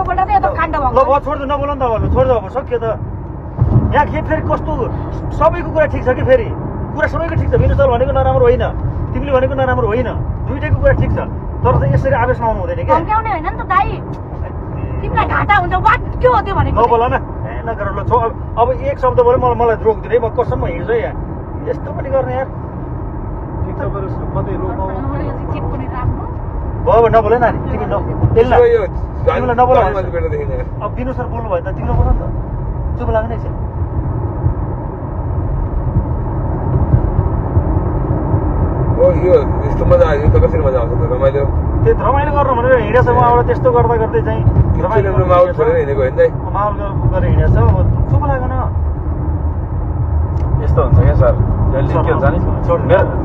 बोल्दा त यो त काण्ड भयो ल भयो छोड्दो नबोल नि त अब छोड्दो अब सक्यो त यहाँ के फेरि कस्तो सबैको कुरा ठिक छ कि फेरि कुरा सबैको ठिक छ विनु सर भनेको नराम्रो होइन तिमीले भनेको नराम्रो होइन दुईटैको कुरा ठिक छ तर चाहिँ यसरी आवेशमा आउनु हुँदैन क्या धम्क्याउने होइन नि त दाइ तिमीलाई घाटा हुन्छ वाट के हो त्यो भनेको नबोल न नगर ल अब एक शब्द बोले मलाई रोक्दिन है म कसम हिँड्छु यहाँ यस्तो पनि गर्ने यार भयो नबोले नानी तिमी तिमीलाई नबोल अब विनु सर बोल्नु भयो त तिमीलाई बोल नि त चुप लाग्ने एकछिन यस्तो मजा आयो त कसरी मजा आउँछ त रमाइलो त्यो रमाइलो गर्नु भनेर हिँडेछ उहाँबाट त्यस्तो गर्दा गर्दै चाहिँ माहौल छोडेर हिँडेको होइन माहौल गरेर हिँडेछ अब चुप लागेन यस्तो हुन्छ क्या सर जहिले के हुन्छ नि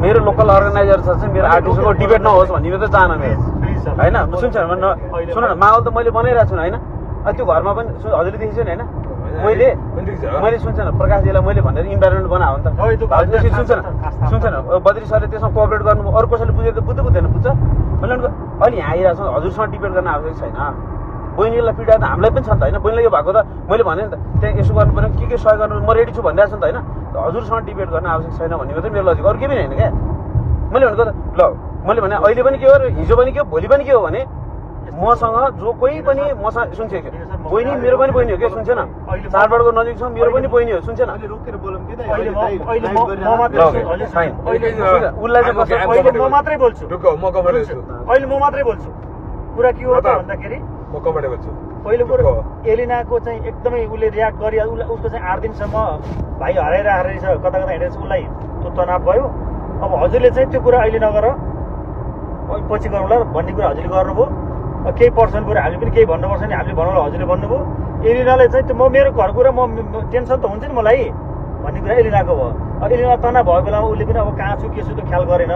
मेरो लोकल अर्गनाइजर छ चाहिँ मेरो आर्टिस्टको डिबेट नहोस् भन्ने त चाहना मेरो होइन सुन्छ सुन न माहौल त मैले बनाइरहेको छु होइन त्यो घरमा पनि हजुरले देखेको छु नि होइन मैले सुन्छ न प्रकाशजीलाई मैले भनेर इन्भाइरोमेन्ट बनायो नि त सुन्छ न बद्री सरले त्यसमा कोअपरेट गर्नु अरू कसैले बुझेर त बुझ्दैन बुझ्छ मैले अहिले यहाँ आइरहेको छ हजुरसँग डिबेट गर्न आवश्यक छैन बहिनीलाई पीडा त हामीलाई पनि छ नि त होइन बहिनीलाई यो भएको त मैले भने नि त त्यहाँ यसो गर्नु पर्यो के सहयोग गर्नु म रेडी छु भनिरहेको छु नि त होइन हजुरसँग डिबेट गर्न आवश्यक छैन भन्ने मात्रै मेरो लजिक अरू केही पनि होइन क्या मैले भनेको त ल मैले भने अहिले पनि के हो हिजो पनि के हो भोलि पनि के हो भने मसँग जो कोही पनि मसँग सुन्छ बहिनी मेरो पनि बहिनी हो क्या सुन्छ न चाडबाडको नजिक छ मेरो पनि बहिनी हो सुन्छ न उसलाई अहिले म मात्रै बोल्छु अहिले म मात्रै बोल्छु कुरा के हो त भन्दाखेरि पहिलो कुरो एलिनाको चाहिँ एकदमै उसले रियाक्ट गरि उसको चाहिँ 8 दिनसम्म भाइ हराएर रहेछ कता कता हिँडेछ उसलाई त्यो तनाव भयो अब हजुरले चाहिँ त्यो कुरा अहिले नगर पछि गरौँला भन्ने कुरा हजुरले गर्नुभयो केही पर्सन कुरा हामीले पनि केही भन्नुपर्छ नि हामीले भन्नुलाई हजुरले भन्नुभयो एलिनाले चाहिँ त्यो म मेरो घर कुरा म टेन्सन त हुन्छ नि मलाई भन्ने कुरा एलिनाको भयो अब एलिना तनाव भएको बेलामा उसले पनि अब कहाँ छु के छु त्यो ख्याल गरेन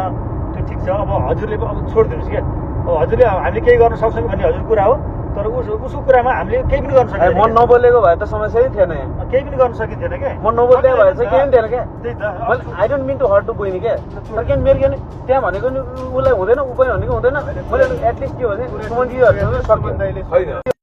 त्यो ठिक छ अब हजुरले अब छोडिदिनुहोस् क्या अब हजुरले हामीले केही गर्न सक्छौँ भन्ने हजुर कुरा हो तर उसको कुरामा हामीले केही पनि गर्न सकिँदैन म नबोलेको भए त समस्या नै थिएन यहाँ केही पनि गर्न सकिँदैन क्या म नबोल्दै भए चाहिँ केही पनि थिएन क्या I don't mean to hurt to बहिनी क्या तर किन मेरो किन त्यहाँ भनेको नि उसलाई हुँदैन ऊ पनि भनेको हुँदैन मैले एटलिस्ट के भने सुमनजीहरू सक्यो